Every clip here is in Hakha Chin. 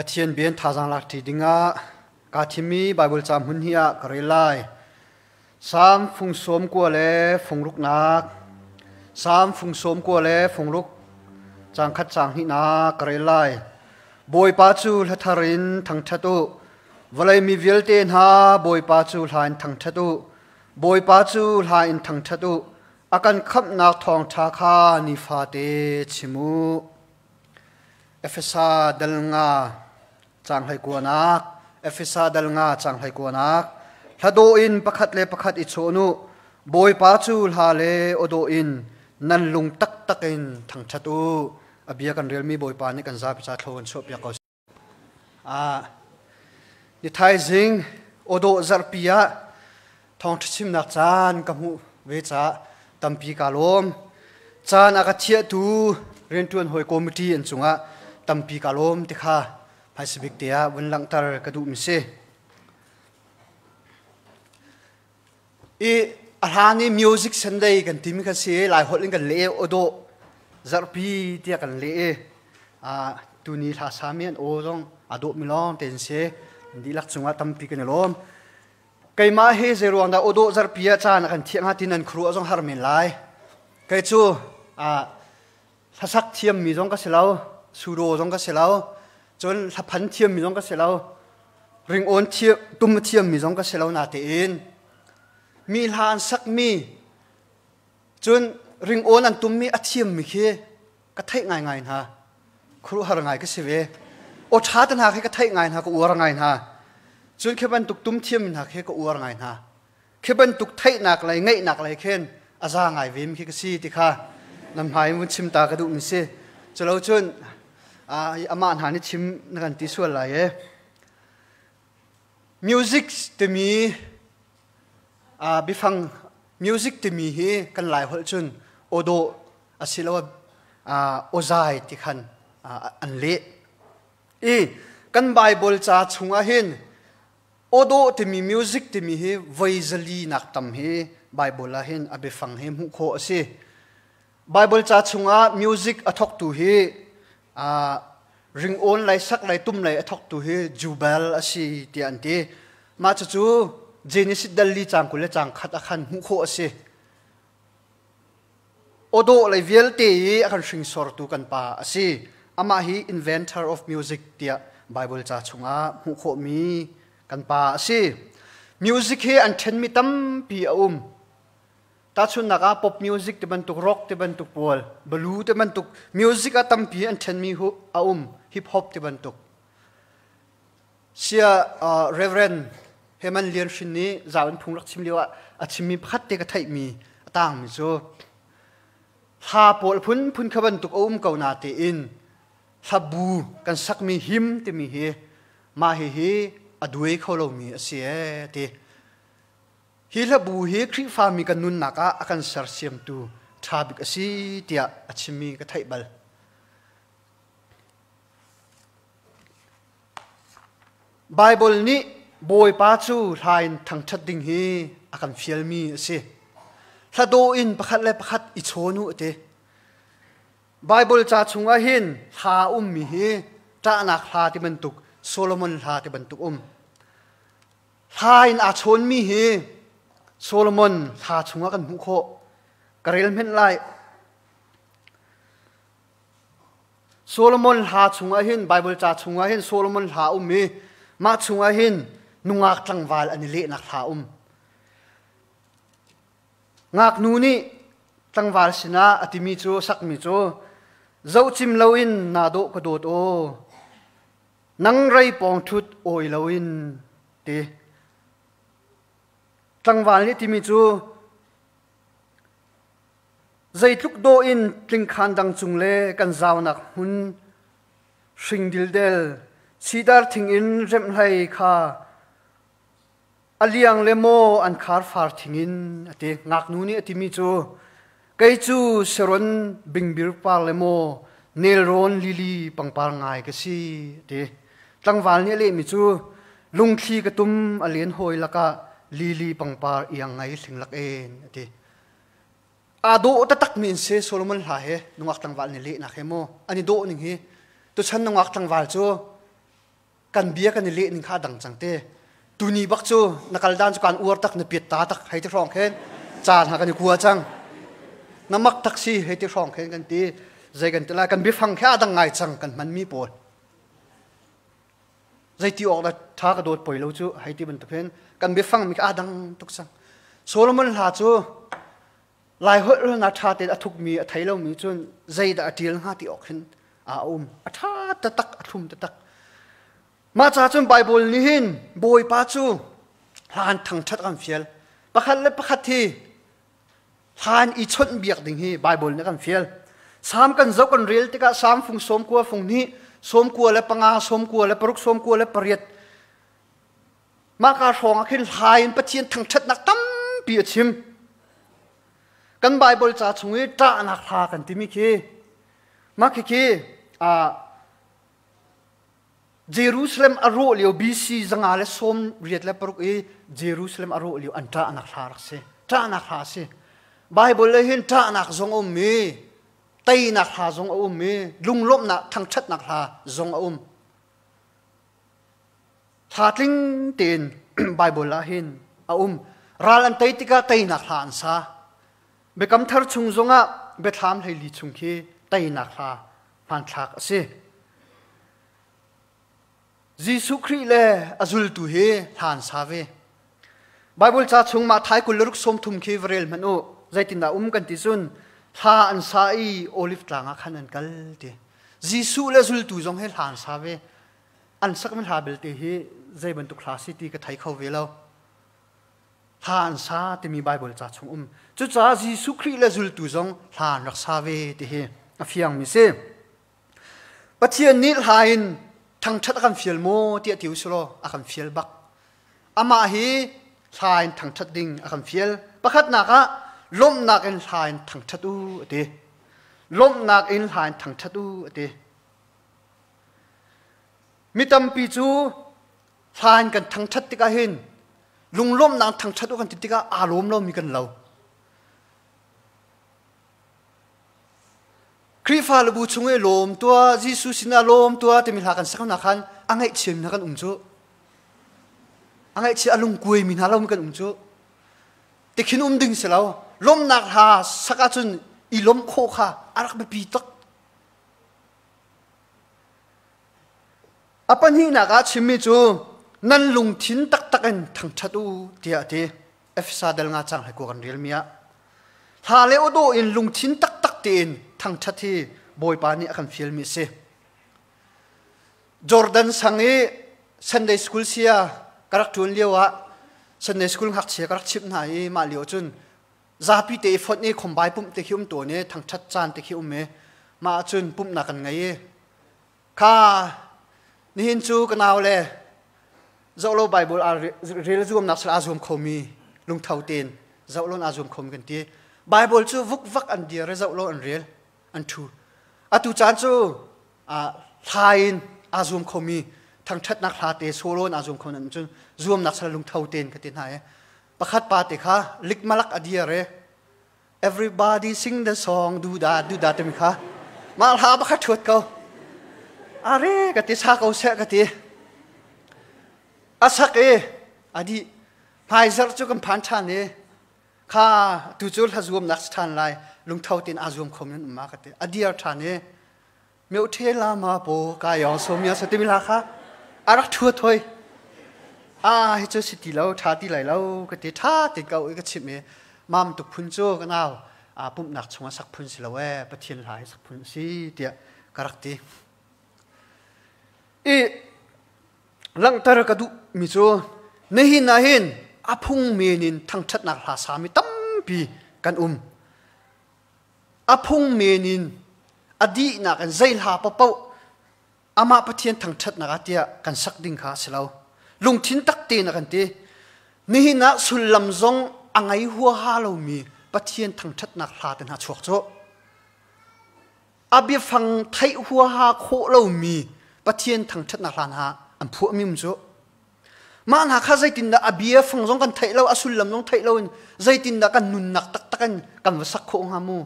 Pathian bian thazaang lak ṭi dingah kaa thimmi Baibal ca hmun hi ah ka rel lai. Salm fung sawm kua le fung ruknak, Salm fung sawm kua le fung ruk, caang khat caang hnihnak ka rel lai. Bawipa cu hla thar in thangṭhat u. Vawlei mi vialte hna Bawipa cu hla in thangṭhat u. Bawipa cu hla in thangṭhat u. A kan khamhnak thawngṭha kha nifate chim u. Efesa dal nga caang hleikuanak Efesa dal nga caang hleikuanak Hla in pakhat le pakhat i chawn u. Bawipa cu hla le aw in nan lung taktak in thangṭhat u. A bia kan relmi Bawipa nih kan zapi ca thlo kan chuahpiak ko. Ni thaizing awdawh zarhpi ah thawngṭha chimnak caan ka hmuh ve caah tampi kaa lawm. Caan a ka thiahtu rianṭuan hawi committee an cungah tampi kaa lawm ti kha hmaisabik te ah vun langhter ka duhmi si. I a hlan i music Sunday kan timi kha si i Laiholh in kan leh i awdawh zarhpi tiah kan leh i tuni hla sami an aw zong aa dawhmi lawng te an si. An dihlak cungah tampi kan i lawm. Keimah hi zeiruang dah awdawh zarhpi ah caan a kan thiah hnga ti nan khuaruah zong har men lai. Kei cu hlasak thiammi zong ka si lo, sudo zong ka si lo, cun hlaphan thiammi zong ka si lo, ringawn tum thiammi zong ka si lo natein mi hla an sakmi cun ringawn an tummi a thiammi khi ka theih ngaingai hna. Khuaruahhar ngai ka si ve. Aw ṭha te hna khi ka theih ngai hna, ka uar ngai hna. Cun khi bantuk tum thiammi hna khi ka uar ngai hna. Khi bantuk theihnak lei ngaihnak lei khin a za ngai ve mi khi ka si ti kha nan hmai in vun chim ta ka duh mi si. Culo cun amah hna nih chim na kan ti sual lai e. Music timi biafang music timi hi kan lai holh cun awdawh asiloah awzai ti khan an leh. I kan Bible ca chungah hin awdawh timi music timi hi voi zali nak tam hi Bible ah hin a biafang hi hmuh khawh a si. Bible ca chungah music a thawktu hi ringawn lei sak lei tum lei a thawktu hi Jubal a si tiah an ti. Mah cucu Genesis dal li caang 20 le caang khat ah khan hmuh khawh a si. Awdawh lei vialte i a kan hringsortu kan pa a si. Amah hi inventor of music tiah Bible ca chungah hmuh khawhmi kan pa a si. Music hi an ṭhenmi tampi a um. Tahchunhnak ah pop music ti bantuk, rock ti bantuk pawl, blue ti bantuk music ah tampi an ṭhenmi hu a um, hip hop ti bantuk. Sia Reverend Heman Lian Hrin nih zau in phung rak chim lio ah a chimmi pakhat te ka theihmi a tangmi cu hla pawl phunphun kha bantuk a um ko na tein hlabu kan sakmi him timi hi mah hihi a duai kho lomi a si ee ti. Hi hlabu hi Khrihfami kan nunnak ah a kan sersiamtu ṭha bik a si tiah a chimmi ka theih bal. Baibal nih Bawipa cu hla in thangṭhat ding hi a kan fialmi a si. Hla dawh in pakhat le pakhat i chawn u a ti. Baibal ca chungah hin hla a ummi hi ṭahnak hla ti bantuk, Solomon hla ti bantuk um. Hla in aa chawnmi hi Solomon hla chungah kan hmuh khawh. Ka rel hmenh lai. Solomon hla chungah hin Bible ca chungah hin Solomon hla um i mah chungah hin nungak tlangval an i lehnak hla um. Ngaknu nih tlangval sinah a timi cu sakmi cu zohcim loin naa dawh ka dawt aw nang rei pawng ṭhut awi loin ti tlangval nih timi cu zeitluk dawh in tlingkhan dang cung le kan zaunak hmun hring dildel sidar thing in remhlei kha a liang le maw an khar far thing in a ti. Ngaknu nih a timi cu kei cu saron bingbir par le maw nelrawn lili pangpar ngai ka si a ti. Tlangval nih a lehmi cu lungthli ka tum a len hawi lakah lili pangpar iang ngai hling lak en a ti. Aa dawh taktak mi in si Solomon hla he nungak tlangval nih lehnak he maw an i dawh ning hi tuchan nungak tlangval cu. Kan bia kan i leh ning kha a dang cang te. Tuni bak cu na kal dan cu kan uar tak na piat ta tak hei ti hrawng khin caan ha kan i kua cang. Na mak tak si hei ti hrawng khin kan ti. Zei kan ti lai kan biafang kha a dang ngai cang kan hman mi pawl. Zeiti awk dah ṭha ka dawt poi lo cu hei ti bantuk hin kan biafang mi kha aa dang tuk cang. Solomon hla cu Lai holh na ṭha tein a thukmi a thei lomi cun zeidah a ṭial hnga ti awk hin a um. A ṭha taktak, a thlum taktak. Mah ca cun Baibal nih hin Bawipa cu hlan thangṭhat kan fial. Pakhat le pakhat hi hlan i chawnh biak ding hi Baibal nih kan fial. Salm kan zoh kan rel tikah Salm fung 90 fung hnih, 95, 96, 98 Mahka hrawng ah khin hla in Pathian thangṭhatnak tampi a chim. Kan Baibal ca chung i ṭahnak hla kan timi khi mah khikhi Jerusalem a rawh lio BC 186 i Jerusalem a rawh lio an ṭahnak hla rak si. Ṭahnak hla a si. Baibal le hin ṭahnak zong a um i teinak hla zong a um i lunglawmhnak thangṭhatnak hla zong a um. Hla tling tein Baibal ah hin a um. Ral an tei tikah teinak hla an sa. Biakam thar chung zongah biathlam 14 chung khi teinak hla hmanthlak a si. Jesuh Khrih le a zultu hi hla an sa ve. Baibal ca chung mah thai 26 30 khi va rel hmanh u. Zeitindah um kan ti cun hla an sa i Olive tlang ah khan an kal ti. Jesuh le zultu zong hi hla an sa ve. An sakmi hla belte hi zei bantuk hla si ti ka thei kho ve lo. Hla an sa timi Baibal ca chung um. Cucaah Jesuh Khrih le zultu zong hla an rak sa ve ti hi a fiangmi si. Pathian nih hla in thangṭhat a kan fial maw tiah ti usulaw a kan fial bak. Amah hi hla in thangṭhat ding a kan fial. Pakhatnak ah lawmhnak in hla in thangṭhat u a ti. Lawmhnak in hla in thangṭhat u a ti. Mi tampi cu hla in kan thangṭhat tikah hin lunglawmhnak thangṭhat u kan ti tikah aa lawm lomi kan lo. Khrihfa le bu chung i lawm tuah, Jesuh sinah lawm tuah timi hla kan sak hna khan a ngaihchiami hna kan um cu. A ngaihchia a lungkuaimi hna lo kan um cu. Tikhin um ding si lo. Lawmhnak hla sak ahcun i lawmh khawh kha a rak biapi tuk. A pahnihnak ah chimmi cu nan lungthin taktak in thangṭhat u tiah a ti. Efesa dal nga cang hlei kan relmi ah. Hla le aw in lungthin taktak tein thangṭhat hi Bawipa nih a kan fialmi a si. Jordan sang i Sunday school sia ka rak ṭuan lio ah Sunday school ngakchia ka rak chimh hna i mah lio cun zapi te i fonh i khombai pumh te khi um tawn i thangṭhat caan te khi um i mah ahcun pumhnak kan ngei i kha nihin cu ka nau le zohlo Bible aa rel zuamnak sal aa zuam khomi lungtho tein zohlo aa zuam khomi kan ti Bible cu vukvak an dir i zohlo an rel an ṭhu atu caan cu hla in aa zuam khomi thangṭhatnak hla te solo in aa zuam kho nan cun zuamnak sal lungtho tein ka ti hna i Pakhat pa te kha likmalak a dir i everybody sing the song du da du da timi kha mah hla pakhat ṭhuat ko. Are ka ti sa ko seh ka ti. A sak i a dih. Hmaizarh cu kan phan ṭhan i kha tu cu hla zuamnak si ṭhan lai lungtho tein aa zuam kho men um ma ka ti. A dir ṭhan i Myo the la ma po ka yong so mya sa timi hla kha a rak ṭhuat hoi. Ah hi cu si ti lo ṭha ti lai lo ka ti ṭha ti ko i ka chimh i mam tuk phun cu ka nau a pumhnak chungah sak phun si lo ee Pathian hla hi sak phun a si tiah ka rak ti. I langhter ka duh mi cu nihin ah hin a phung men in thangṭhatnak hla sami tampi kan um. A phung men in a dihnak in zei hla paohpaoh amah Pathian thangṭhatnak ah tiah kan sak ding kha a si lo. Lungthin tak tein a kan ti. Nihin ah sullam zong a ngei huaha lomi Pathian thangṭhatnak hla te hna chuak cu. A biafang theih huaha khawh lomi Pathian thangṭhatnak hla hna an phuahmi um cu. Mah hna kha zeitindah a bia fang zong kan theih lo, a sullam zong theih loin zeitindah kan nunnak taktak in kan va sak khawh hnga mu?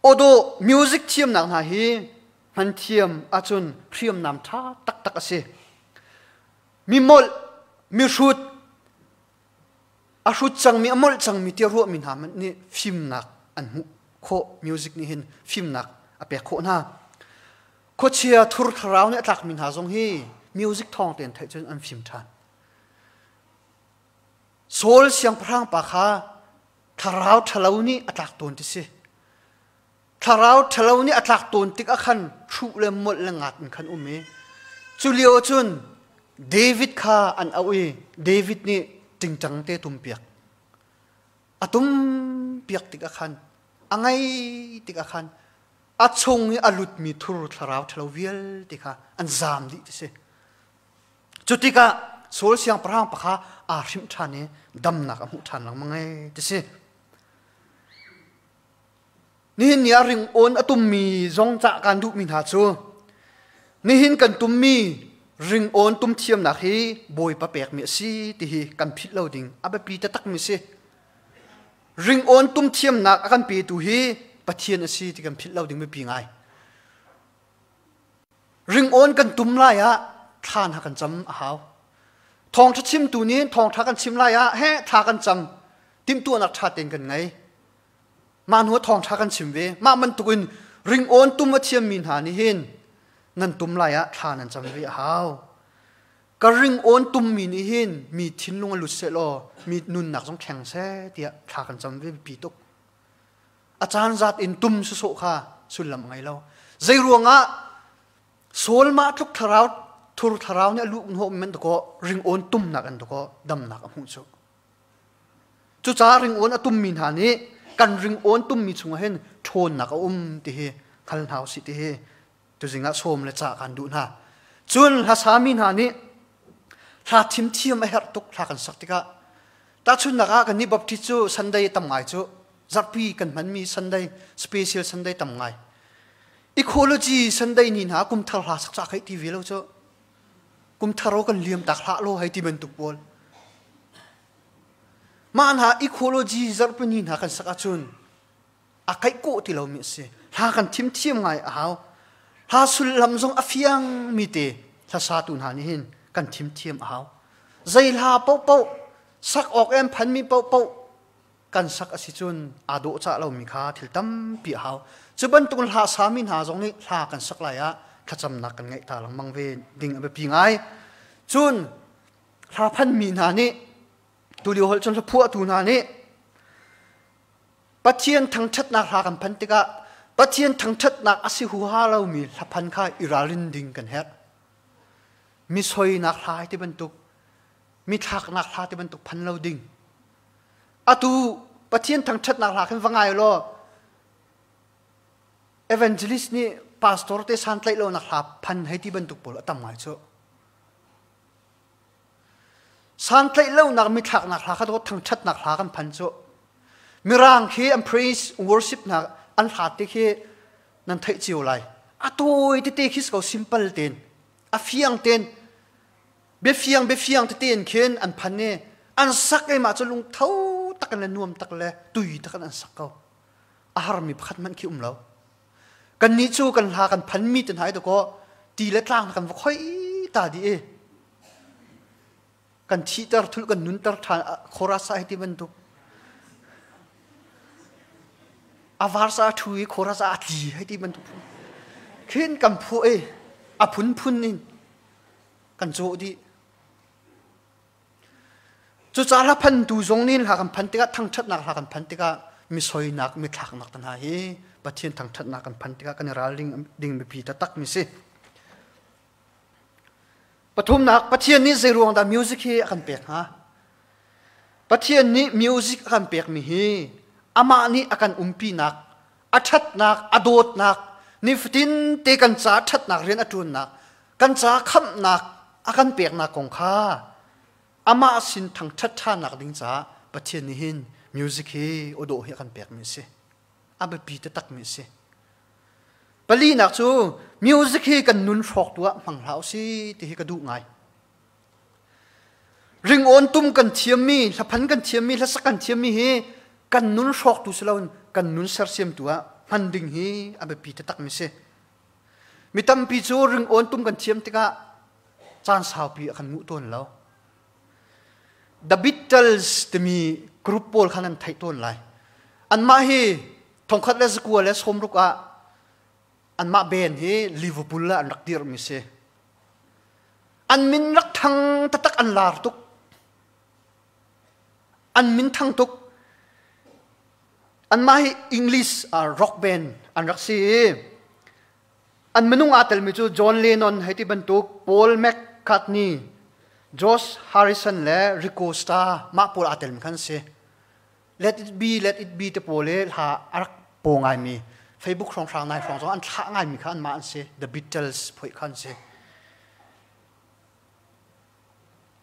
Awdawh music thiamnak hna hi Hman thiam ahcun hriamnam ṭha taktak a si. Mi molh, mi hrut, a hrut cangmi, a molh cangmi tiah ruahmi hna hmanh nih fimnak an hmuh khawh. Music nih hin fimnak a pek khawh hna. Khuachia thur thlarau nih a tlakmi hna zong hi music thawng tein theih cun an fim ṭhan. Saul siangpahrang pa kha thlarau ṭhalo nih a tlak tawn ti si. Thlarau ṭhalo nih a tlak tawn tik ah khan hruh le molh le ngat in khan um i cu lio cun David kha an auh i David nih ṭingṭang te tumpiak. A tumpiak tik ah khan a ngei tik ah khan a chung i a lutmi thur thlarau ṭhalo vialte kha an zaam dih ti si. Cu tikah Saul siangpahrang pa kha aa hrimh ṭhan i damnak a hmuh ṭhan lengmang ei ti si. Nihin ni ah ringawn a tummi zong cah kaan duhmi hna cu nihin kan tummi ringawn tum thiamnak hi Bawipa pekmi a si ti hi kan philh lo ding a biapi taktakmi si. Ringawn tum thiamnak a kan petu hi Pathian a si ti kan philh lo ding biapi ngai. Ringawn kan tum lai ah thla hna kan cam a hau. Thawngṭha chimtu nih thawngṭha kan chim lai ah he thla kan cam timhtuahnak ṭha tein kan ngei. Mah hnu ah thawngṭha kan chim ve. Mah bantukin ringawn tum a thiammi hna nih hin nan tum lai ah thla nan cam ve a hau. Ka ringawn tummi nih hin mi thinlung a lut sehlaw mi nunnak zong thleng seh tiah thla kan cam ve biapi tuk. A caan zat in tum sawsawh kha sullam a ngei lo. Zei ruangah Saul mah tluk thlarau thur thlarau nih a luh hnawh men dakaw ringawn tumnak an dakaw damnak a hmuh cu. Cucaah ringawn a tummi hna nih kan ringawn tummi chungah hin ṭhawnnak a um ti hi hngal hna usih ti hi tuzing ah sawm le cah kan duh hna. Cun hlasami hna nih hla thim thiam a herh tuk hla kan sak tikah tahchunhnak ah kannih Baptist cu Sunday tam ngai cu zarhpi kan hmanmi Sunday special Sunday tam ngai ecology Sunday ni hna kumthar hla sak ca kai ti ve lo cu kumthar kan liam tak hlah lo hei ti bantuk pawl mah hna ecology zarhpini hna kan sak ahcun a kaih kawh ti lomi a si hla kan thim thiam ngai a hau hla sullam zong a fiang mi te hlasatu hna nih hin kan thim thiam a hau zei hla paohpaoh sak awk em phanmi paohpaoh kan sak a si cun aa dawh cah lomi kha thil tampi a hau. Cu bantuk hla sami hna zong nih hla kan sak lai ah thlacamnak kan ngeih ta lengmang ve ding a biapi ngai. Cun hla phanmi hna nih tulio holh cun hla phuahtu hna nih Pathian thangṭhatnak hla kan phan tikah Pathian thangṭhatnak a si huha lomi hla phan kha i ralrin ding kan herh. Mi soinak hla ti bantuk, mi thlaknak hla ti bantuk phan lo ding. Atu Pathian thangṭhatnak hla khin va ngai law evangelist nih pastor te santlaih lonak hla phan hei ti bantuk pawl a tam ngai cu. Santlaih lonak mithlaknak hla kha thangṭhatnak hla kan phan cu. Mirang khi an praise worship hna an hla te khi nan theih cio lai. A tawi tete khi ko simple tein a fiang tein biafiang biafiang tete in khin an phan i an sak i mah cu lungtho tak in le nuam tak le tui tak in an sak ko a harmi pakhat hmanh khi um lo kannih cu kan hla kan phanmi te hna i dakaw ti le tlang kan va khoi ta dih i kan thihter thul kan nunter ṭhan chorus ah ti bantuk a verse ah ṭhu i chorus ah a tli hei ti bantuk khin kan phuah i a phunphun in kan cawh dih. Cucaah hla phantu zong nih hla kan phan tikah thangṭhatnak hla kan phan tikah mi soinak mi thlaknak te hna hi Pathian thangṭhatnak kan phan tikah kan i ralring ding biapi taktak mi si. Pathumnak Pathian nih zei ruang dah music hi a kan pek hnga? Pathian nih music a kan pekmi hi amah nih a kan umpinak a ṭhatnak, a dawtnak, nifatin te kan ca ṭhatnak rian a ṭuannak, kan ca khamhnak a kan peknak kong kha amah sin thangṭhat ṭhannak ding caah Pathian nih hin music hi aw dawh hi a kan pekmi a si. A biapi taktakmi a si. Palinak cu music hi kan nun hrawktu ah hmang hlah usih ti hi ka duh ngai. Ringawn tum kan thiammi, hlaphan kan thiammi, hlasak kan thiammi hi kan nun hrawktu si loin kan nun sersiamtu ah hman ding hi a biapi taktakmi si. Mi tampi cu ringawn tum kan thiam tikah caan saupi a kan nguh tawn lo. The Beatles timi group pawl khan an theih tawn lai. Anmah hi 1960 ah anmah band hi Liverpool ah an rak dirhmi si. An min rak thang taktak, an lar tuk. An min thang tuk. Anmah hi English rock band an rak si i an minung aa telmi cu John Lennon hei ti bantuk, Paul McCartney, George Harrison le Ringo Starr mah pawl aa telmi khan si. Let It Be, Let It Be te pawl i hla a rak paw ngaimi, Facebook hrawnghrang nai hrawng zong an thlah ngaimi kha anmah an si. The Beatles phoih kha an si.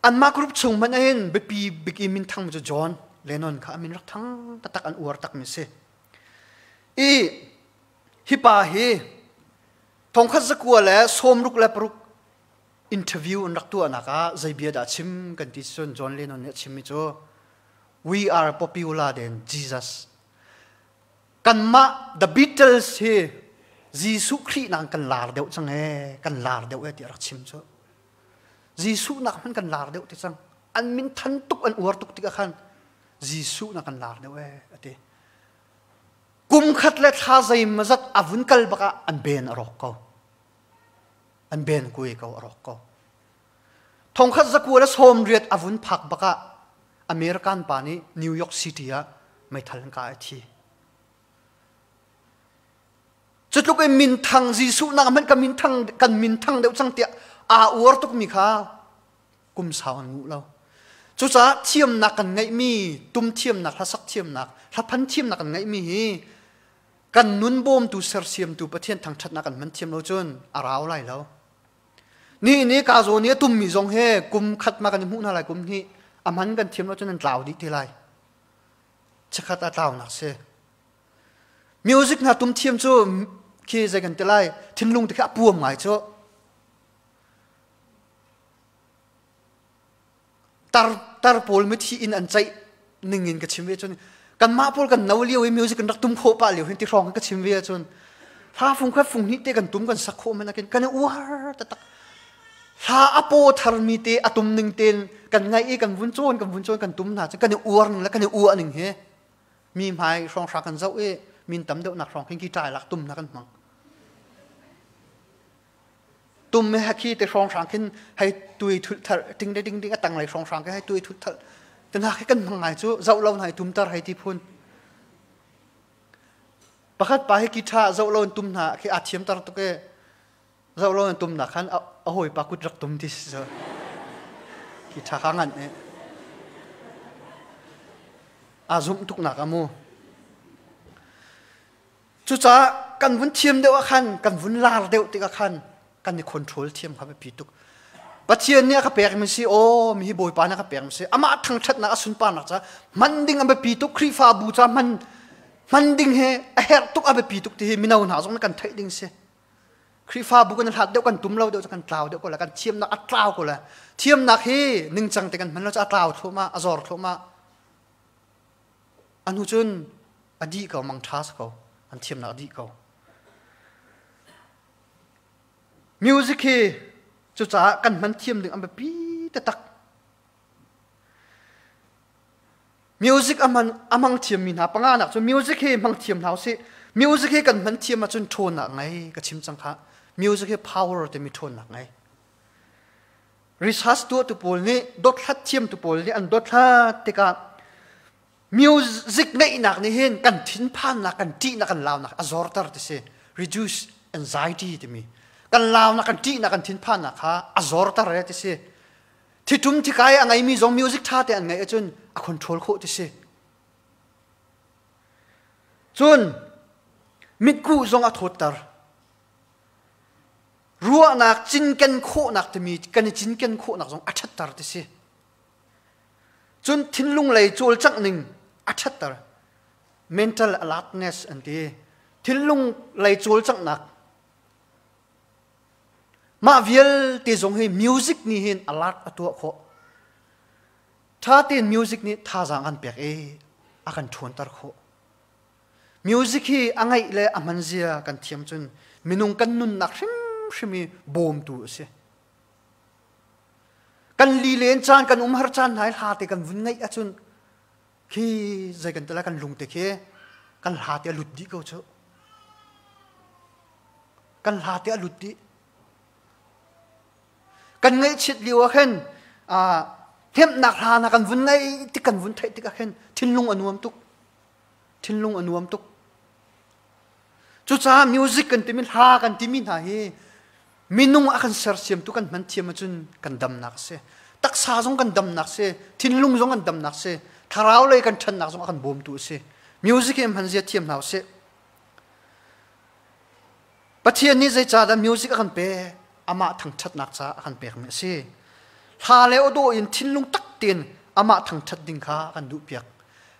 Anmah group chung hmanh ahhin biapi bik i minthang cu John Lennon kha a min rak thang taktak, an uar takmi si. I hi pa hi 1966 interview an rak tuahnak ah zei bia dah chim kan ti cun John Lennon nih a chimmi cu "We are popular than Jesus." Kanmah The Beatles hi Jesuh Khrih nak kan lar deuh cang ee, kan lar deuh ee ti a rak chim cu. Jesuh nak hmanh kan lar deuh ti cang. An min than tuk, an uar tuk tikah khan Jesuh nak kan lar deuh ee a ti. Kum khat le thla zeimawzat a vun kal bak ah an ben a rawk ko. An ben kui ko, a rawk ko. 1980 a vun phak bak ah American pa nih New York City ah meithal an kah i thi. Cutluk in minthang, Jesuh nak hmanh kan minthang deuh cang tiah aa uar tukmi kha kum sau an nguh lo. Cucaah thiamnak kan ngeihmi, tum thiamnak, hlasak thiamnak, hlaphan thiamnak kan ngeihmi hi kan nun bawmtu, sersiamtu Pathian thangṭhatnak kan hman thiam lo cun a rau lai lo. Ni ni ka zawn i a tummi zong he kum khat ma kan i hmuh hna lai, kum hnih a hman kan thiam lo cun an tlau dih te lai. Chikkhat a tlaunak si. Music hna tum thiam cu khi zei kan ti lai, thinlung te khi a puam ngai cu. Tar tar pawl mithi in an ceih ning in ka chim ve cun kanmah pawl kan no lio i music kan rak tum khawh pah lio hin ti hrawng ka chim ve cun hla fung khat fung hnih te kan tum kan sak khawh men akin kan i uar taktak. Hla a paw tharmi te a tum ning ten kan ngaih i kan vun cawn, kan vun cawn, kan tum hna cu kan i uar ning le kan i uah ning hi mi hmai hrawng hra kan zoh i min tam deuh nak hrawng khin ki ṭai lak tum na kan hmang tum me khi te hrawng hrang khin hei tui thul thar ting de ding ding a tang lei hrawng hrang ke hei tui thul thar te na khi kan hmang ngai cu zoh lo hna tum tar hei ti phun. Pakhat pa hi guitar zoh lo in tum hna khi a thiam tar tuk e. Zoh lo in tum nak khan a hawi pa kut rak tum ti si so guitar kha ngan e a zum tuk nak amu. Cucaah kan vun thiam deuh ah khan, kan vun lar deuh tikah khan kan i control thiam kha biapi tuk. Pathian nih a ka pekmi si, aw mi hi Bawipa nih a ka pekmi si, amah thangṭhatnak, a sunparnak ca hman ding a biapi tuk, Khrihfabu ca hman hman ding hi a herh tuk, a biapi tuk ti hi mino hna zong nih kan theih ding si. Khrihfabu kan hlat deuh, kan tum lo deuh, kan tlau deuh ko la, kan thiamnak a tlau ko la. Thiamnak hi ningcang te kan hman lo cu a tlau thluahmah, a zor thluahmah. A hnu cun a dih ko, mang ṭha si ko, an thiamnak a dih ko. Music hi cucaah kan hman thiam ding an biapi taktak. Music a hman a hmang thiammi hna panganak cu music hi hmang thiam hna usih. Music hi kan hman thiam ahcun ṭhawnnak ngei, ka chim cang kha. Music hi power timi ṭhawnnak ngei. Research tuahtu pawl nih, dothlat thiamtu pawl nih an dothlat tikah music ngeihnak nih hin kan thinphannak, kan ṭihnak, kan launak a zorter ti si. Reduce anxiety timi kan launak, kan ṭihnak, kan thinphannak kha a zorter e ti si. Thitum thikai a ngeimi zong music ṭha te an ngeih ahcun a control khawh ti si. Cun mitkuh zong a thawtter. Ruahnak cinken khawhnak timi kan i cinken khawhnak zong a ṭhatter ti si. Cun thinlung lei cawlcangh ning a ṭhatter. Mental alertness an ti. Thinlung lei cawlcanghnak mah vialte zong hi music nih hin alert a tuah khawh. Ṭha tein music nih thazaang an pek i a kan ṭhawnter khawh. Music hi a ngaih le a hman zia kan thiam cun minung kan nunnak hrimhrim. hrimhrim i bawmtu a si. Kan lilen caan, kan umhar caan hna i hla te kan vun ngaih ahcun khi zei kan tala kan lung te khi kan hla te a lut dih ko cu. Kan hla te a lut dih. Kan ngaihchiat lio ah khin hnemhnak hla hna kan vun ngaih tik kan vun theih tikah khin thinlung a nuam tuk. Thinlung a nuam tuk. Cucaah music kan timi hla kan timi hna hi minung a kan sersiamtu kan hman thiam ahcun kan damnak a si. Taksa zong kan damnak si, thinlung zong kan damnak si, thlarau lei kan ṭhannak zong a kan bawmtu a si. Music hi hman zia thiam hna usih. Pathian nih zeicahdah music a kan pek? Amah thangṭhatnak caah a kan pekmi a si. Hla le aw dawh in thinlung tak tein amah thangṭhat ding kha a kan duhpiak.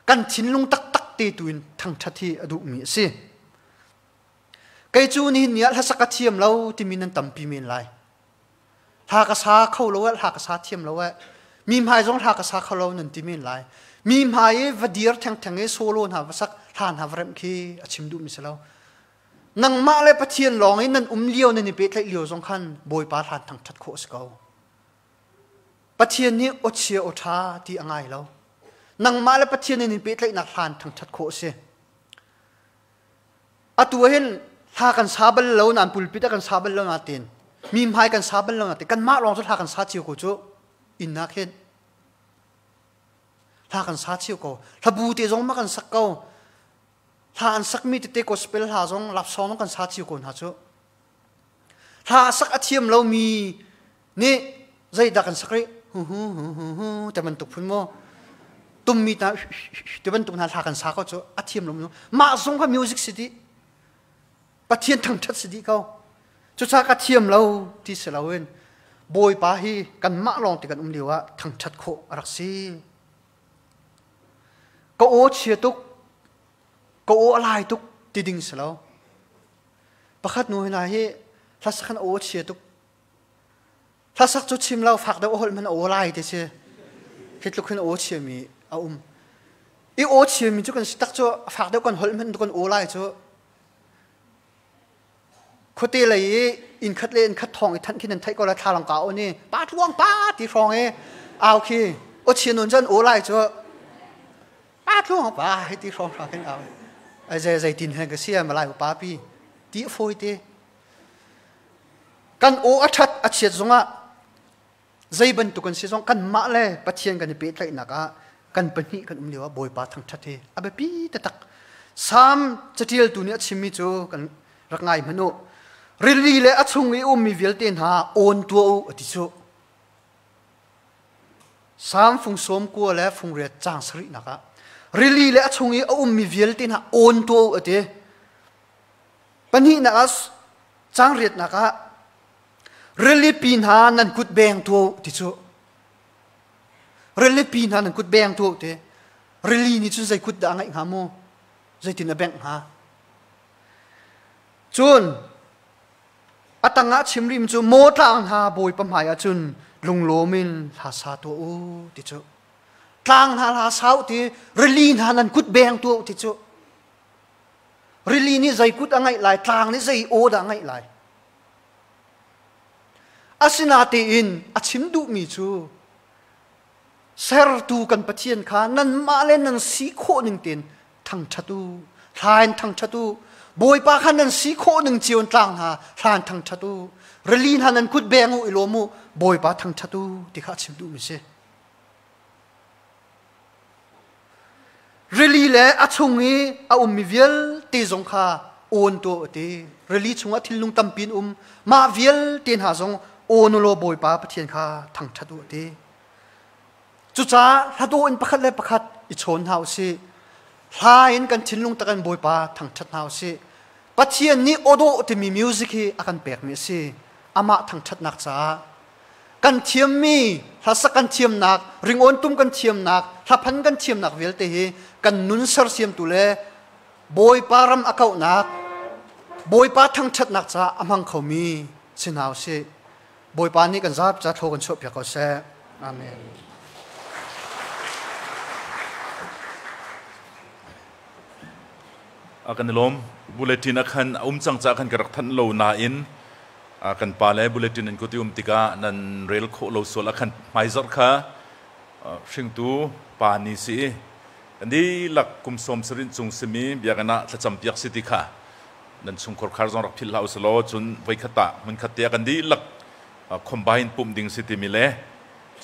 Kan thinlung taktak te tu in thangṭhat hi a duhmi a si. Kei cu nihin ni ah hlasak ka thiam lo timi nan tampi men lai. Hla ka sa kho lo eh, hla ka sa thiam lo eh. Mi hmai zong hla ka sa kho lo nan ti men lai. Mi hmai i va dir thengtheng i solo hna va sak hla hna va remh khi a chim duhmi si lo. Nangmah le Pathian lawng in nan um lio nan i pehtlaih lio zong khan Bawipa hlan thangṭhat khawh a si ko. Pathian nih aw chia aw ṭha ti a ngai lo. Nangmah le Pathian in in pehtlaihnak hlan thangṭhat khawh a si. Atu hin hla kan sa bal lo nan pulpit ah kan sa bal lo natin mi hmai kan sa bal lo natin kanmah lawng cu hla kan sa cio ko cu inn ah khin hla kan sa cio ko hlabu te zong ma kan sak ko Hla an sakmi tete gospel hla zong lapsawng kan sa cio ko hna cu. Hla sak a thiam lomi nih zeidah kan sak rih? Hu hu hu hu hu te bantuk phun maw? Tummi ta te bantuk hna hla kan sa ko cu a thiam lomi mah zong kha music si dih. Pathian thangṭhat si dih ko. Cucaah ka thiam lo ti si loin Bawipa hi kanmah lawng te kan um lio ah thangṭhat khawh a rak si. Ka aw chia tuk, ka aw a lai tuk ti ding si lo. Pakhat nu hna hi hlasak an aw chia tuk. Hlasak cu chim lo fak deuh a holh man aw lai ti si. Hi tluk hin aw chiami a um. I aw chiami cu kan si tak cu fak deuh kan holh man kan aw lai cu Khuate lei i inn khat le inn khat thawng i thanh khi nan theih ko la thlalang ka aw ni pa tluang pa ti hrawng i au khi o chian nun cun aw lai cu pa tluang pa hei ti hrawng hrawng khin au ai zei zei tin hen ka sia malai pa pi ti fawi te kan aw a that a chiat zongah zei bantuk kan si zong kanmah le Pathian kan i pehtlaihnak ah kan pahnih kan um lio ah Bawipa thangṭhat hi a biapi taktak. Salm caṭialtu nih a chimmi cu kan rak ngai hmanh u. Rili le a chung i ummi vialte hna awn tuah u a ti cu. Salm fung sawm kua le fung riat caang sarihnak ah rili le a chung i a ummi vialte hna awn tuah u a ti. Pahnihnak ah caang riatnak ah Rilipi hna nan kut beng tuah ti cu. Rilipi hna nan kut beng tuah ti. Rili nih cun zei kut dah a ngeih hnga mu? Zeitin a bengh hnga? Cun a tangah chim rim cu maw tlang hna Bawipa hmai ah cun lunglawm in hla sa tuah u ti cu. Tlang hna hla sa u ti, rili hna nan kut beng tuah u ti cu. Rili nih zei kut a ngeih lai, tlang nih zei aw dah a ngeih lai? Asinatein a chim duhmi cu sertu kan Pathian kha nanmah le nan si khawh ning tein thangṭhat u, hla in thangṭhat u. Bawipa kha nan si khawh ning cio in tlang hna, hla in thangṭhat u. Rili hna nan kut beng u i lawm u, Bawipa thangṭhat u ti kha a chim duhmi a si. Rili le a chung i a ummi vialte zong kha awn tuah u ti. Rili chungah thilnung tampi an um. Mah vialte hna zong awn u law Bawipa Pathian kha thangṭhat u ti. Cucaah hladawh in pakhat le pakhat i chawn hna u sih. Hla in kan thinlung tak in Bawipa thangṭhat hna u sih. Pathian nih awdawh timi music hi a kan pekmi a si. Amah thangṭhatnak caah kan thiammi hlasak kan thiamnak ringawn tum kan thiamnak hlaphan kan thiamnak vialte hi kan nun sersiamtu le Bawipa ram a kauhnak Bawipa thangṭhatnak caah a hmang khomi si hna usih. Bawipa nih kan zapi ca thlaw kan chuahpiak ko seh. Amen. A kan i lawm. Bulletin a khan a um cang ca khan ka rak thanh lo nain. Kan pa le bulletin nan kut i um tikah nan rel khawh lo sual ah khan hmaizarh kha hringtu pa ni si i kan dihlak kum sawm sarih cung simi biakinn ah thlacam piak si ti kha nan chungkhar khar zong rak philh hlah usih law, cun voikhat ah hmunkhat te ah kan dihlak combine pumh ding si timi le,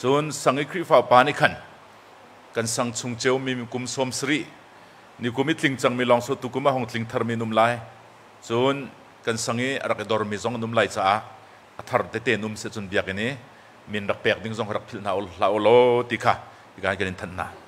cun sang i Khrihfa pa nih khan kan sang chung cio mi kum 70 ni kum i tling cangmi lawng so tu kum ah hong tling tharmi an um lai, cun kan sang i a rak i dormi zong an um lai caah a thar tete an um si cun biakinn i min rak pek ding zong rak philh hna hlah u law ti kha hika kan in thanh hna.